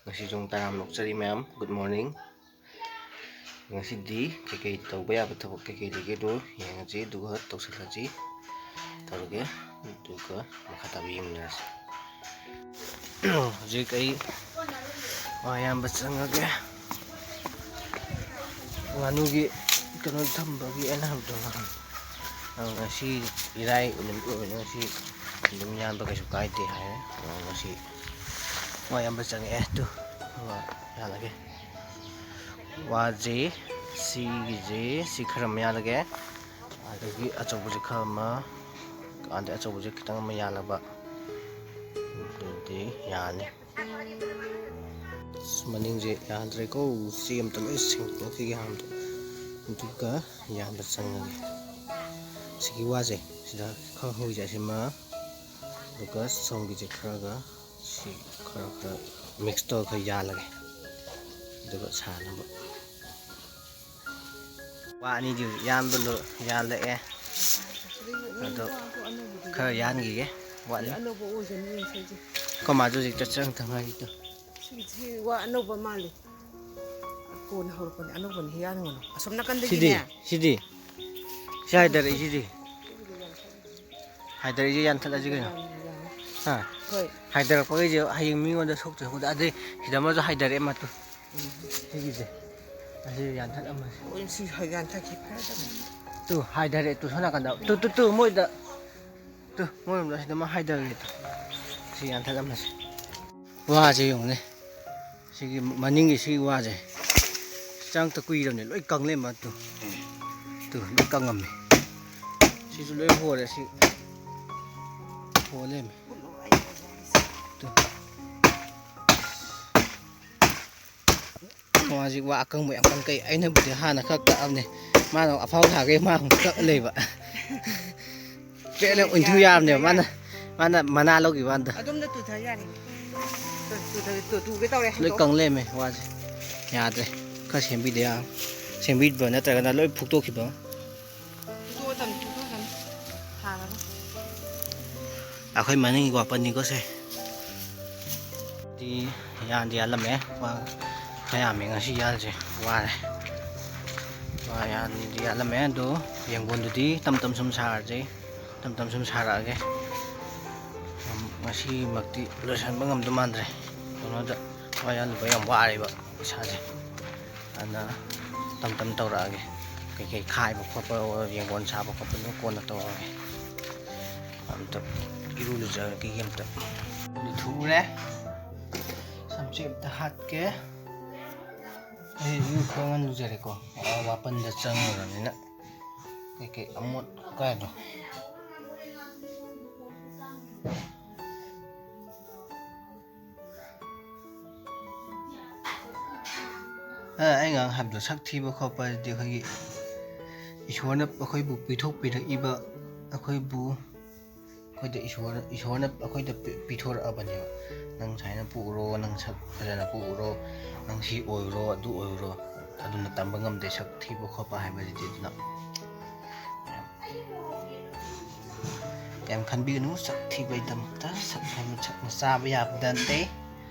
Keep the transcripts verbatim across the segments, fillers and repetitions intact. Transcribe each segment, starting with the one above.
ꯉꯁꯤꯁꯨ ꯇꯔꯥꯝ ꯑꯣꯛꯆꯔꯤ ꯃꯌꯥꯝ, good morning꯫ ꯉꯁꯤꯗꯤ ꯀꯩꯀꯩ ꯇꯧꯕ ꯌꯥꯕ ꯊꯕꯛ ꯀꯩꯀꯩ ꯂꯩꯒꯦꯗꯣ ꯌꯦꯡꯉꯁꯤ, ꯑꯗꯨꯒ ꯇꯧꯁꯤꯜꯂꯁꯤ꯫ ꯇꯧꯔꯒꯦ, ꯑꯗꯨꯒ ꯃꯈꯥ ꯇꯥꯕ ꯌꯦꯡꯃꯤꯟꯅꯔꯁꯤ꯫ ꯍꯧꯖꯤꯛ ꯑꯩ ꯃꯌꯥꯝꯕ ꯆꯪꯉꯒꯦ꯫ ꯉꯥꯅꯨꯒꯤ ꯀꯩꯅꯣ ꯊꯝꯕꯒꯤ ꯑꯩꯅ ꯍꯥꯏꯕꯗꯣ ꯅꯍꯥꯟ꯫ ꯑ, ꯉꯁꯤ ꯏꯔꯥꯏ ꯅꯨꯃꯤꯠ ꯑꯣꯏꯕꯅꯤꯅ ꯉꯁꯤ ꯑꯗꯨꯝ ꯌꯥꯟꯕ ꯀꯩꯁꯨ ꯀꯥꯏꯗꯦ ꯍꯥꯏꯔꯦ꯫ ꯑ, ꯉꯁꯤ ꯃꯌꯥꯝꯕ ꯆꯪꯉꯛꯑꯦ꯫ ꯇꯨ, ꯑ, ꯌꯥꯜꯂꯒꯦ꯫ ꯋꯥꯁꯦ ꯁꯤꯒꯤꯁꯦ ꯁꯤ ꯈꯔ ꯑꯃ ꯌꯥꯜꯂꯒꯦ꯫ ꯑꯗꯒꯤ ꯑꯆꯧꯕꯁꯦ ꯈꯔ ꯑꯃ, ꯑꯗꯩ ꯑꯆꯧꯕꯁꯦ ꯈꯤꯇꯪ ꯑꯃ ꯌꯥꯜꯂꯕ꯫ ꯑꯗꯨꯗꯤ ꯌꯥꯅꯤ꯫ ꯑꯁ, ꯃꯅꯤꯡꯁꯦ ꯌꯥꯗ꯭ꯔꯦꯀꯣ꯫ ꯁꯤ ꯑꯝꯇ ꯂꯣꯏ ꯁꯦꯡꯗꯣꯛꯈꯤꯒꯦ ꯑꯍꯥꯟꯕꯗ꯫ ꯑꯗꯨꯒ ꯌꯥꯟꯕ ꯆꯪꯉꯒꯦ꯫ ꯁꯤꯒꯤ ꯋꯥꯁꯦ ꯁꯤꯗ ꯈꯔ ꯍꯧꯖꯩ, ꯑꯁꯤꯃ, ꯑꯗꯨꯒ ꯁꯣꯝꯒꯤꯁꯦ ꯈꯔꯒ ꯁꯤ ꯈꯔ ꯈꯔ mix ꯇꯧꯔꯒ ꯈꯔ ꯌꯥꯜꯂꯒꯦ꯫ ꯑꯗꯨꯒ ꯁꯥꯅꯕ꯫ ꯋꯥ ꯑꯅꯤꯗꯤ ꯌꯥꯟꯕ ꯂꯣ-, ꯌꯥꯜꯂꯛꯑꯦ꯫ ꯑꯗꯣ ꯈꯔ ꯌꯥꯟꯈꯤꯒꯦ, ꯋꯥꯠꯂꯤ꯫ ꯑꯅꯧꯕ ꯑꯣꯏꯖꯅꯤ ꯌꯦꯡꯁꯦ꯫ ꯑꯩꯈꯣꯏ ꯃꯥꯁꯨ ꯍꯧꯖꯤꯛ ꯆꯠꯆꯔꯛꯇ ꯉꯥꯏꯔꯤ꯫ ꯁꯤꯒꯤꯁꯤ ꯋꯥ ꯑꯅꯧꯕ ꯃꯥꯜꯂꯤ꯫ ꯀꯣꯟꯅ ꯍꯧꯔꯛꯄꯅꯤ, ꯑꯅꯧꯕꯅꯤ, ꯌꯥꯟꯒꯅꯨ꯫ ꯑꯁꯣꯝ ꯁꯤꯗꯤ, ꯅꯥꯀꯟꯗꯒꯤꯅꯦ꯫ ꯁꯤꯗꯤ꯫ ꯁꯤ ꯍꯥꯏꯊꯔꯛꯏꯁꯤꯗꯤ꯫ ꯍꯥꯏꯊꯔꯛꯏꯁꯦ ꯌꯥꯟꯊꯠꯂꯁꯤ ꯀꯩꯅꯣ꯫ ꯍꯥ? ꯍꯣꯏ꯫ ꯍꯥꯏꯊꯔꯛꯄꯈꯩꯁꯦ ꯍꯌꯦꯡ ꯃꯤꯉꯣꯟꯗ ꯁꯣꯛꯇꯅꯕ꯫ ꯑꯗꯩ ꯁꯤꯗ ꯑꯃꯁꯨ ꯍꯥꯏꯊꯔꯛꯑꯦ ꯃꯇꯨ꯫ ꯎꯝ꯫ ꯁꯤꯒꯤꯁꯦ꯫ ꯑꯁꯤ ꯌꯥꯟꯊꯠꯂꯝꯃꯁꯤ꯫ ꯍꯣꯏ, ꯁꯤ ꯌꯥꯟꯊꯠꯈꯤ ꯐꯔꯦ꯫ ꯇꯨ, ꯍꯥꯏꯊꯔꯛꯑꯦ ꯇꯨ, ꯁꯣꯝ ꯅꯥꯀꯟꯗ꯫ ꯇꯨ, ꯇꯨ, ꯇꯨ, ꯃꯣꯏꯗ꯫ ꯇꯨ, ꯃꯣꯏꯔꯣꯝꯗ ꯁꯤꯗ ꯑꯃ ꯍꯥꯏꯊꯔꯛꯑꯦ ꯇꯨ꯫ ꯁꯤ ꯌꯥꯟꯊꯠꯂꯝꯃꯁꯤ꯫ ꯋꯥꯁꯦ ꯌꯦꯡꯉꯨꯅꯦ꯫ ꯁꯤꯒꯤ ꯃꯅꯤꯡꯒꯤ ꯁꯤꯒꯤ ꯋꯥꯁꯦ ꯆꯪꯉꯛꯇ ꯀꯨꯏꯔꯕꯅꯦ, ꯂꯣꯏ ꯀꯪ ꯂꯩꯔꯝꯕ꯫ ꯇꯨ, ꯇꯨ, ꯂꯣꯏ ꯀꯪꯉꯝꯃꯦ꯫ ꯁꯤꯁꯨ ꯂꯣꯏ ꯍꯣꯔꯦ꯫ ꯁꯤ ꯍꯣ ꯂꯩꯔꯝꯃꯦ꯫ ꯇꯨ꯫ ꯃꯥꯁꯤ ꯋꯥ ꯑꯀꯪꯕ ꯌꯥꯝ ꯀꯟ ꯀꯛꯏ꯫ ꯑꯩꯅꯕꯨꯗꯤ ꯍꯥꯟꯅ ꯈꯔ ꯀꯛꯑꯕꯅꯦ, ꯃꯥꯅ ꯑꯐꯥꯎ ꯁꯥꯈꯩ ꯃꯥ ꯑꯃꯨꯛ ꯀꯛ ꯂꯩꯕ꯫ ꯄꯦꯠꯂ ꯑꯣꯏꯟꯊꯨ ꯌꯥꯕꯅꯦꯕ꯫ ꯃꯥꯅ, ꯃꯥꯅ ꯃꯅꯥ ꯂꯧꯈꯤꯕ ꯋꯥꯅꯤꯗ꯫ ꯑꯗꯣꯝꯗ ꯇꯨꯊ ꯌꯥꯔꯦ꯫ ꯇꯨ-, ꯇꯨꯊ-, ꯇꯨ-, ꯇꯨꯒꯦ ꯇꯧꯔꯦ, ꯂꯣꯏ ꯍꯟꯗꯣꯛ꯫ ꯀꯪ ꯂꯩꯔꯝꯃꯦ ꯋꯥꯁꯦ꯫ ꯌꯥꯗ꯭ꯔꯦ꯫ ꯈꯔ ꯁꯦꯝꯕꯤꯗ ꯌꯥꯔꯣꯏ꯫ ꯁꯦꯝꯕꯤꯕ ꯅꯠꯇ꯭ꯔꯒꯅ ꯂꯣꯏ ꯐꯨꯛꯇꯣꯛꯈꯤꯕ꯫ ꯐꯨꯛꯇꯣꯛꯑꯗꯝꯅꯤ, ꯐꯨꯛꯇꯣꯛꯑꯗꯝꯅꯤ꯫ ꯊꯥꯔꯒ꯫ ꯑꯩꯈꯣꯏ ꯃꯅꯤꯡꯒꯤ ꯋꯥꯄꯟꯅꯤꯀꯣ ꯁꯦ꯫ ꯌꯥꯟꯗꯤ ꯌꯥꯜꯂꯝꯃꯦ꯫ ꯋꯥ ꯈꯔ ꯌꯥꯝꯃꯦ ꯉꯁꯤ ꯌꯥꯜꯁꯦ꯫ ꯋꯥꯔꯦ꯫ ꯋꯥ ꯌꯥꯟꯗꯤ ꯌꯥꯜꯂꯝꯃꯦ ꯑꯗꯣ ꯌꯦꯡꯒꯣꯟꯗꯨꯗꯤ ꯇꯝ ꯇꯝ ꯁꯨꯝ ꯁꯥꯔꯁꯦ꯫ ꯇꯝ ꯇꯝ ꯁꯨꯝ ꯁꯥꯔꯛꯑꯒꯦ꯫ ꯉꯁꯤꯃꯛꯇꯤ ꯂꯣꯏꯁꯤꯟꯕ ꯉꯝꯗꯧ ꯃꯥꯟꯗ꯭ꯔꯦ꯫ ꯀꯩꯅꯣꯗ ꯋꯥ ꯌꯥꯜꯂꯨꯕ ꯌꯥꯝ ꯋꯥꯔꯦꯕ ꯏꯁꯥꯁꯦ꯫ ꯑꯗꯨꯅ ꯇꯝ ꯇꯝ ꯇꯧꯔꯛꯑꯒꯦ꯫ ꯀꯩꯀꯩ ꯈꯥꯏꯕ ꯈꯣꯠꯄ, ꯌꯦꯡꯒꯣꯟ ꯁꯥꯕ ꯈꯣꯠꯄꯗꯨꯅ ꯀꯣꯟꯅ ꯇꯧꯔꯛꯑꯒꯦ꯫ ꯑꯝꯇ ꯏꯔꯨ ꯂꯨꯖꯔꯒꯦ ꯑꯝꯇ꯫ ꯂꯨꯊꯣꯛꯎꯔꯦ꯫ ꯁꯝꯁꯦ ꯑꯝꯇ ꯍꯥꯠꯀꯦ꯫ ꯑꯩ ꯏꯔꯨ ꯈꯔ ꯉꯟꯅ ꯂꯨꯖꯔꯦꯀꯣ꯫ ꯑꯥ, ꯋꯥꯄꯟꯗ ꯆꯪꯉꯨꯔꯕꯅꯤꯅ ꯀꯩꯀꯩ ꯑꯃꯣꯠ ꯑꯀꯥꯏꯗꯣ꯫ ꯑ, ꯑꯩ ꯉꯔꯥꯡ ꯍꯥꯏꯕꯗꯣ, ꯁꯛ ꯊꯤꯕ ꯈꯣꯠꯄ ꯍꯥꯏꯗꯤ ꯑꯩꯈꯣꯏꯒꯤ ꯏꯁꯣꯔꯅ ꯑꯩꯈꯣꯏꯕꯨ ꯄꯤꯊꯣꯛꯄꯤꯔꯛꯏꯕ, ꯑꯩꯈꯣꯏꯕꯨ, ꯑꯩꯈꯣꯏꯗ ꯏꯁꯣꯔ, ꯏꯁꯣꯔꯅ ꯑꯩꯈꯣꯏꯗ ꯄꯤ-, ꯄꯤꯊꯣꯔꯛꯑꯕꯅꯦꯕ꯫ "ꯅꯪ ꯁꯨꯃꯥꯏꯅ ꯄꯣꯛꯎꯔꯣ, ꯅꯪ ꯁꯛ ꯐꯖꯅ ꯄꯣꯛꯎꯔꯣ, ꯅꯪ ꯁꯤ ꯑꯣꯏꯔꯨꯔꯣ, ꯑꯗꯨ ꯑꯣꯏꯔꯨꯔꯣ", ꯑꯗꯨꯅ ꯇꯝꯕ ꯉꯝꯗꯦ ꯁꯛ ꯊꯤꯕ ꯈꯣꯠꯄ ꯍꯥꯏꯕꯁꯤꯗꯤ꯫ ꯑꯗꯨꯅ ꯀꯩꯝ ꯈꯟꯕꯤꯒꯅꯨ, ꯁꯛ ꯊꯤꯕꯩꯗꯃꯛꯇ꯫ ꯁꯛ ꯍꯥꯏꯕ ꯁꯛꯅ ꯆꯥꯕ ꯌꯥꯕ ꯅꯠꯇꯦ꯫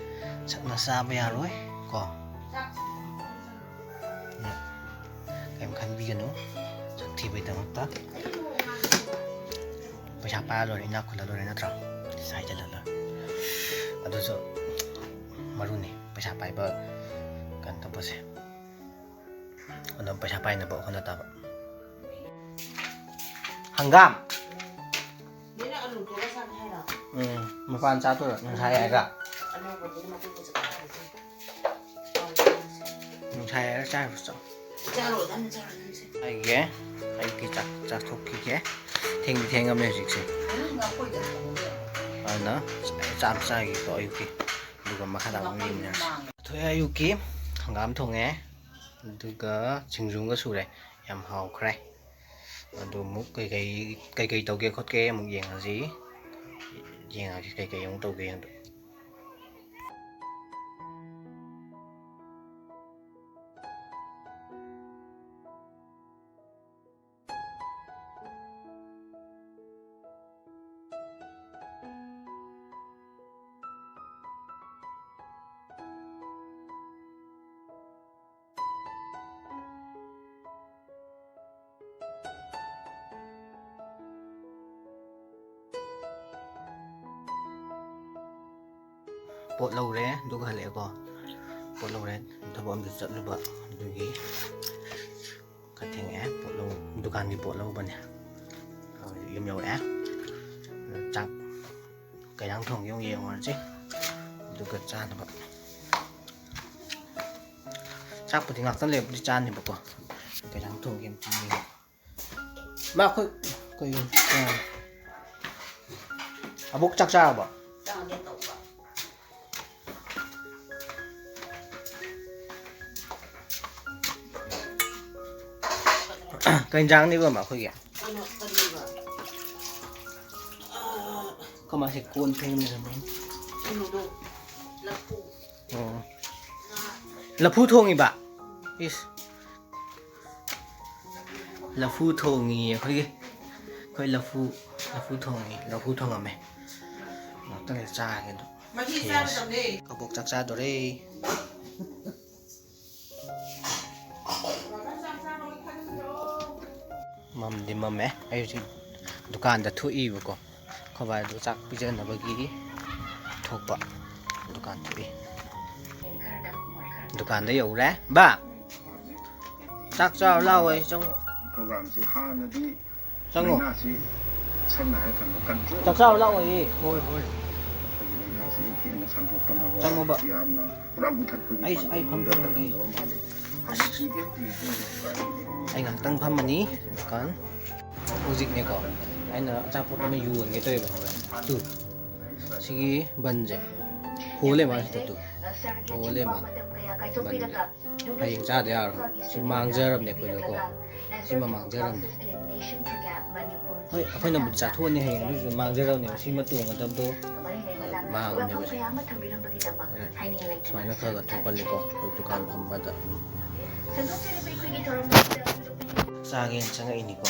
ꯁꯛꯅ ꯆꯥꯕ ꯌꯥꯔꯣꯏ ꯀꯣ꯫ ꯀꯩꯝ ꯈꯟꯕꯤꯒꯅꯨ, ꯁꯛ ꯊꯤꯕꯩꯗꯃꯛꯇ꯫ ꯄꯩꯁꯥ ꯄꯥꯏꯔ ꯂꯣꯏꯔꯦ, ꯏꯅꯥꯛ ꯈꯨꯜꯂ ꯂꯣꯏꯔꯦ ꯅꯠꯇ꯭ꯔꯣ? ꯄꯩꯁꯥ ꯍꯥꯏꯖꯜꯂ ꯂꯣꯏꯔꯦ꯫ ꯑꯗꯨꯁꯨ ꯃꯔꯨꯅꯤ, ꯄꯩꯁꯥ ꯄꯥꯏꯕ ꯀꯩꯅꯣ ꯇꯧꯕꯁꯦ꯫ ꯑꯗꯨꯝ ꯄꯩꯁꯥ ꯄꯥꯏꯅꯕ ꯍꯣꯠꯅ ꯇꯥꯕ꯫ ꯍꯪꯒꯥꯝ꯫ ꯎꯝ, ꯃꯄꯥꯟ ꯆꯥꯗꯣꯏꯔꯣ? ꯅꯨꯡꯁꯥ ꯌꯥꯏꯔꯒ? ꯅꯨꯡꯁꯥ ꯌꯥꯏꯔꯒ ꯆꯥꯔꯨꯁꯤ ꯆꯥꯎ꯫ ꯑꯩꯒꯤ, ꯑꯩꯒꯤ ꯆꯥꯛ ꯆꯥꯊꯣꯛꯈꯤꯒꯦ꯫ ꯊꯦꯡꯗꯤ ꯊꯦꯡꯉꯝꯅꯦ ꯍꯧꯖꯤꯛꯁꯦ꯫ ꯑꯗꯨꯅ ꯆꯥꯛ ꯆꯥꯈꯤꯀꯣ ꯑꯌꯨꯛꯀꯤ꯫ ꯑꯗꯨꯒ ꯃꯈꯥ ꯇꯥꯕ ꯑꯃꯨꯛ ꯌꯦꯡꯃꯤꯟꯅꯔꯁꯤ꯫ ꯊꯣꯛꯑꯦ ꯑꯌꯨꯛꯀꯤ ꯍꯪꯒꯥꯝ ꯊꯣꯡꯉꯦ꯫ ꯑꯗꯨꯒ ꯁꯤꯡꯖꯨ ꯑꯃꯒ ꯁꯨꯔꯦ꯫ ꯌꯥꯝ ꯍꯥꯎꯈ꯭ꯔꯦ꯫ ꯑꯗꯨ ꯑꯃꯨꯛ ꯀꯩꯀꯩ, ꯀꯩꯀꯩ ꯇꯧꯒꯦ ꯈꯣꯠꯀꯦ ꯑꯃꯨꯛ ꯌꯦꯡꯉꯁꯤ꯫ ꯌꯦꯡꯉꯒꯦ ꯀꯩꯀꯩ ꯑꯃꯨꯛ ꯇꯧꯒꯦ ꯑꯗꯨ꯫ ꯄꯣꯠ ꯂꯧꯔꯦ, ꯑꯗꯨꯒ ꯍꯜꯂꯛꯑꯦꯀꯣ꯫ ꯄꯣꯠ ꯂꯧꯔꯦ, ꯊꯕꯛ ꯑꯃꯁꯨ ꯆꯠꯂꯨꯕ, ꯑꯗꯨꯒꯤ ꯈꯔ ꯊꯦꯡꯉꯛꯑꯦ꯫ ꯄꯣꯠ ꯂꯧ-, ꯗꯨꯀꯥꯟꯒꯤ ꯄꯣꯠ ꯂꯧꯕꯅꯦ꯫ ꯌꯨꯝ ꯌꯧꯔꯛꯑꯦ꯫ ꯆꯥꯛ ꯀꯩ ꯏꯟꯖꯥꯡ ꯊꯣꯡꯒꯦ ꯑꯃꯨꯛ ꯌꯦꯡꯉꯨꯔꯁꯤ꯫ ꯑꯗꯨꯒ ꯆꯥꯅꯕ꯫ ꯆꯥꯛꯄꯨꯗꯤ ꯉꯥꯛꯇꯪ ꯂꯩꯔꯕꯨꯗꯤ ꯆꯥꯅꯦꯕꯀꯣ꯫ ꯀꯩ ꯏꯟꯖꯥꯡ ꯊꯣꯡꯒꯦ ꯑꯝꯇ ꯌꯦꯡꯒꯦ꯫ ꯃꯥ ꯑꯩꯈꯣꯏ ꯀꯩ, ꯑ, ꯑꯕꯣꯛ ꯆꯥꯛ ꯆꯥꯔꯕꯣ? ꯆꯥꯒꯦ ꯇꯧꯕ꯫ ꯀꯩ ꯏꯟꯖꯥꯡꯅꯦꯕ ꯃꯥ ꯑꯩꯈꯣꯏꯒꯤ? ꯀꯩꯅꯣ, ꯀꯔꯤꯕ? ꯑ, ꯀꯃꯥꯏꯅ ꯀꯣꯟ ꯐꯦꯡ ꯂꯩꯔꯝꯃꯦ? ꯀꯩꯅꯣꯗꯣ, ꯂꯐꯨ꯫ ꯑꯣ꯫ ꯉꯥ꯫ ꯂꯐꯨ ꯊꯣꯡꯉꯤꯕ? ꯏꯁ꯫ ꯂꯐꯨ ꯊꯣꯡꯉꯤ ꯑꯩꯈꯣꯏꯒꯤ꯫ ꯑꯩꯈꯣꯏ ꯂꯐꯨ, ꯂꯐꯨ ꯊꯣꯡꯉꯤ, ꯂꯐꯨ ꯊꯣꯡꯉꯝꯃꯦ꯫ ꯉꯥꯛꯇꯪ ꯂꯩꯔ ꯆꯥꯔꯒꯦ ꯑꯗꯨ꯫ ꯃꯍꯤ ꯆꯥꯒꯗꯕꯅꯦ꯫ ꯀꯕꯣꯛ ꯆꯥꯛ ꯆꯥꯗꯣꯔꯦ꯫ ꯃꯝꯗꯤ ꯃꯝꯃꯦ꯫ ꯑꯩ ꯍꯧꯖꯤꯛ ꯗꯨꯀꯥꯟꯗ ꯊꯣꯛꯏꯕꯀꯣ꯫ ꯑꯩꯈꯣꯏ ꯕꯥꯗꯣ ꯆꯥꯛ ꯄꯤꯖꯅꯕꯒꯤ ꯊꯣꯛꯄ꯫ ꯗꯨꯀꯥꯟ ꯊꯣꯛꯏ꯫ ꯗꯨꯀꯥꯟꯗ ꯌꯧꯔꯦ꯫ ꯕꯥ! ꯆꯥꯛ ꯆꯥꯔꯨ ꯂꯥꯛꯑꯣ, ꯑꯩ ꯆꯪꯉꯨ꯫ ꯄ꯭ꯔꯣꯒ꯭ꯔꯥꯝꯁꯤ ꯍꯥꯟꯅꯗꯤ ꯆꯪꯉꯣ꯫ ꯂꯥꯏꯅꯥꯁꯤ ꯁꯝꯅ ꯍꯥꯏꯔꯀꯥꯟꯗ ꯀꯟꯇ꯭ꯔꯣꯜ ꯆꯥꯛ ꯆꯥꯔꯨ ꯂꯥꯛꯑꯣꯌꯦ꯫ ꯍꯣꯏ, ꯍꯣꯏ꯫ ꯑꯩꯈꯣꯏꯒꯤ ꯂꯥꯏꯅꯥꯁꯤ ꯍꯦꯟꯅ ꯁꯟꯗꯣꯛꯇꯅꯕ ꯆꯪꯉꯣꯕ꯫ ꯌꯥꯝꯅ ꯄꯨꯔꯥ ꯃꯨꯊꯠꯄꯒꯤ ꯑꯩ, ꯑꯩ ꯄꯥꯟꯗꯝꯗ ꯐꯝꯗꯣꯔꯒꯦ꯫ ꯂꯩꯔꯝꯗꯕ ꯃꯥꯜꯂꯤ꯫ ꯍꯧꯖꯤꯛꯇꯤ ꯑꯦꯝ ꯄꯤ ꯑꯩ ꯉꯥꯛꯇꯪ ꯐꯝꯃꯅꯤ꯫ ꯗꯨꯀꯥꯟ ꯍꯧꯖꯤꯛꯅꯦꯀꯣ, ꯑꯩꯅ ꯑꯆꯥꯄꯣꯠ ꯑꯃ ꯌꯣꯟꯒꯦ ꯇꯧꯋꯦꯕ, ꯈꯪꯕ꯭ꯔꯥ? ꯇꯨ, ꯁꯤꯒꯤ ꯕꯟꯁꯦ ꯍꯣ ꯂꯩ ꯃꯥꯜꯂꯦ ꯁꯤꯗ, ꯇꯨ꯫ ꯍꯣ ꯂꯩ ꯃꯥꯜꯂꯦ꯫ ꯕꯟꯁꯦ ꯍꯌꯦꯡ ꯆꯥꯗ ꯌꯥꯔꯣꯏ꯫ ꯁꯤ ꯃꯥꯡꯖꯔꯕꯅꯦ ꯑꯩꯈꯣꯏꯗꯀꯣ꯫ ꯁꯤꯃ ꯃꯥꯡꯖꯔꯕꯅꯦ꯫ ꯍꯣꯏ, ꯑꯩꯈꯣꯏꯅꯕꯨꯗꯤ ꯆꯥꯊꯣꯛꯑꯅꯤ ꯍꯌꯦꯡ, ꯑꯗꯨꯁꯨ ꯃꯥꯡꯖꯔꯕꯅꯦꯕ꯫ ꯁꯤꯃ ꯇꯣꯡꯒꯗꯕꯗꯣ ꯃꯥꯡꯉꯕꯅꯦꯕ ꯁꯦ꯫ ꯑꯗꯨꯅ ꯁꯨꯃꯥꯏꯅ ꯈꯔ ꯈꯔ ꯊꯣꯛꯀꯜꯂꯤꯀꯣ ꯑꯩꯈꯣꯏ ꯗꯨꯀꯥꯟ ꯐꯝꯕꯗ꯫ ꯆꯥꯒꯦꯅ ꯆꯪꯉꯛꯏꯅꯤꯀꯣ꯫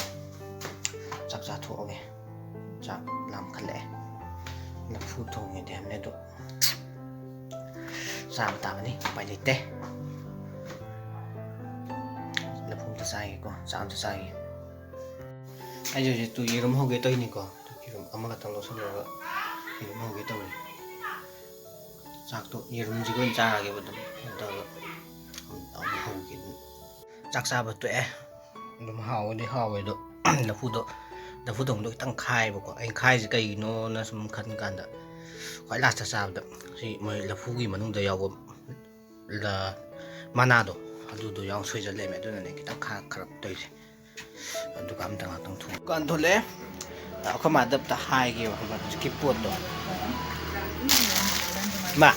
ꯆꯥꯛ ꯆꯥꯊꯣꯛꯑꯒꯦ꯫ ꯆꯥꯛ ꯂꯥꯝꯈꯠꯂꯛꯑꯦ꯫ ꯂꯐꯨ ꯊꯣꯡꯉꯦꯗꯤ ꯍꯥꯏꯕꯅꯦ ꯑꯗꯣ꯫ ꯆꯥꯕ ꯇꯥꯕꯅꯤ, ꯎꯄꯥꯏ ꯂꯩꯇꯦ꯫ ꯂꯐꯨ ꯑꯝꯇ ꯆꯥꯒꯦꯀꯣ, ꯆꯥꯛ ꯑꯝꯇ ꯆꯥꯒꯦ꯫ ꯑꯩꯁꯦ ꯍꯧꯖꯤꯛ ꯇꯨ ꯌꯦꯔꯨꯝ ꯍꯧꯒꯦ ꯇꯧꯔꯤꯅꯤꯀꯣ꯫ ꯇꯨ ꯌꯦꯔꯨꯝ ꯑꯃꯈꯛꯇꯪ ꯂꯧꯁꯤꯜꯂꯨꯔꯒ ꯌꯦꯔꯨꯝ ꯍꯧꯒꯦ ꯇꯧꯔꯤ꯫ ꯆꯥꯛꯇꯣ ꯌꯦꯔꯨꯝꯁꯤꯒ ꯑꯣꯏꯅ ꯆꯥꯔꯒꯦꯕ ꯑꯗꯨꯝ꯫ ꯑꯗꯨꯒ ꯑꯃꯨꯛ ꯍꯧꯒꯦ꯫ ꯆꯥꯛ ꯆꯥꯕ ꯇꯣꯛꯑꯦ꯫ ꯑꯗꯨꯝ ꯍꯥꯎꯕꯗꯤ ꯍꯥꯎꯋꯦ ꯑꯗꯣ, ꯂꯐꯨꯗꯣ, ꯂꯐꯨ ꯊꯣꯡꯕꯗꯣ ꯈꯤꯇꯪ ꯈꯥꯏꯌꯦꯕꯀꯣ꯫ ꯑꯩꯅ ꯈꯥꯏꯁꯦ ꯀꯩꯒꯤꯅꯣꯅ ꯁꯨꯝ ꯈꯟ ꯀꯥꯟꯗ, ꯈ꯭ꯋꯥꯏ ꯂꯥꯁꯇ ꯆꯥꯕꯗ ꯁꯤ ꯃꯣꯏ ꯂꯐꯨꯒꯤ ꯃꯅꯨꯡꯗ ꯌꯥꯎꯕ ꯂ-, ꯃꯅꯥꯗꯣ, ꯑꯗꯨꯗꯣ ꯌꯥꯎ ꯁꯣꯏꯖꯜ ꯂꯩꯔꯝꯃꯦ꯫ ꯑꯗꯨꯅꯅꯦ ꯈꯤꯇꯪ ꯈꯥ-, ꯈꯔꯞ ꯇꯧꯔꯤꯁꯦ꯫ ꯑꯗꯨꯒ ꯑꯝꯇ ꯉꯥꯛꯇꯪ ꯊꯣꯛ-, ꯗꯨꯀꯥꯟ ꯊꯣꯛꯂꯛꯑꯦ꯫ ꯑꯩꯈꯣꯏ ꯃꯥꯗ ꯑꯝꯇ ꯍꯥꯏꯒꯦꯕ, ꯈꯪꯕ꯭ꯔꯥ? ꯍꯧꯖꯤꯛꯀꯤ ꯄꯣꯠꯇꯣ꯫ ꯃꯥ,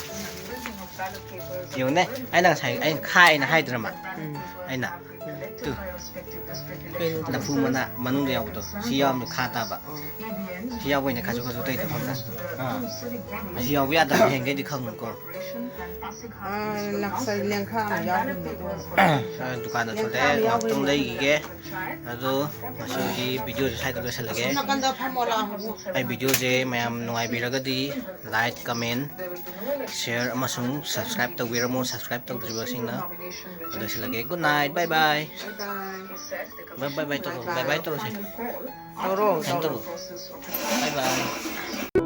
ꯌꯦꯡꯉꯨꯅꯦ, ꯑꯩꯅ ꯉꯁꯥꯏ, ꯑꯩꯅ ꯈꯥꯏꯅ ꯍꯥꯏꯗ꯭ꯔꯃ? ꯎꯝ꯫ ꯑꯩꯅ, ꯇꯨ, ꯀꯩꯅꯣ? ꯂꯐꯨ ꯃꯅꯥ ꯃꯅꯨꯡꯗ ꯌꯥꯎꯕꯗꯣ, ꯁꯤ ꯌꯥꯎꯔꯝꯗꯤ ꯈꯥ ꯇꯥꯕ꯫ ꯑꯣ꯫ ꯁꯤ ꯌꯥꯎꯕꯩꯅꯦ ꯈꯥꯁꯨ ꯈꯥꯁꯨ ꯇꯧꯔꯤꯗꯣ, ꯈꯪꯕ꯭ꯔꯥ? ꯑꯥ꯫ ꯑꯁꯤ ꯌꯥꯎꯕ ꯌꯥꯗꯕ ꯍꯌꯦꯡꯈꯩꯗꯤ ꯈꯪꯉꯨꯀꯣ꯫ ꯑꯥ, ꯂꯥꯛꯆꯔꯤ, ꯂꯦꯡꯈꯥ ꯑꯃ ꯌꯥꯎꯔꯤꯕꯅꯦ ꯑꯗꯨꯒ꯫ ꯑꯥ, ꯗꯨꯀꯥꯟꯗ ꯊꯣꯛꯂꯛꯑꯦ, ꯉꯥꯛꯇꯪ ꯂꯩꯈꯤꯒꯦ꯫ ꯑꯗꯣ ꯉꯁꯤꯒꯤ ꯚꯤꯗꯤꯑꯣꯁꯦ ꯁ꯭ꯋꯥꯏꯗ ꯂꯣꯏꯁꯤꯜꯂꯒꯦ꯫ ꯑꯁꯣꯝ ꯅꯥꯀꯟꯗ ꯐꯝꯃꯣ ꯂꯥꯛꯑꯣ꯫ ꯑꯩ ꯚꯤꯗꯤꯑꯣꯁꯦ ꯃꯌꯥꯝ ꯅꯨꯡꯉꯥꯏꯕꯤꯔꯒꯗꯤ like, comment, share ꯑꯃꯁꯨꯡ subscribe ꯇꯧꯕꯤꯔꯝꯃꯣ꯫ Subscribe ꯇꯧꯗ꯭ꯔꯤꯕꯁꯤꯡꯅ꯫ ꯂꯣꯏꯁꯤꯜꯂꯒꯦ꯫ Good night, bye bye꯫ Bye bye꯫ Bye bye bye ꯇꯧꯔꯣ꯫ Bye bye ꯇꯧꯔꯣꯁꯦ꯫ ꯇꯧꯔꯣ, ꯁꯨꯃꯥꯏꯅ ꯇꯧꯔꯣ꯫ Bye bye꯫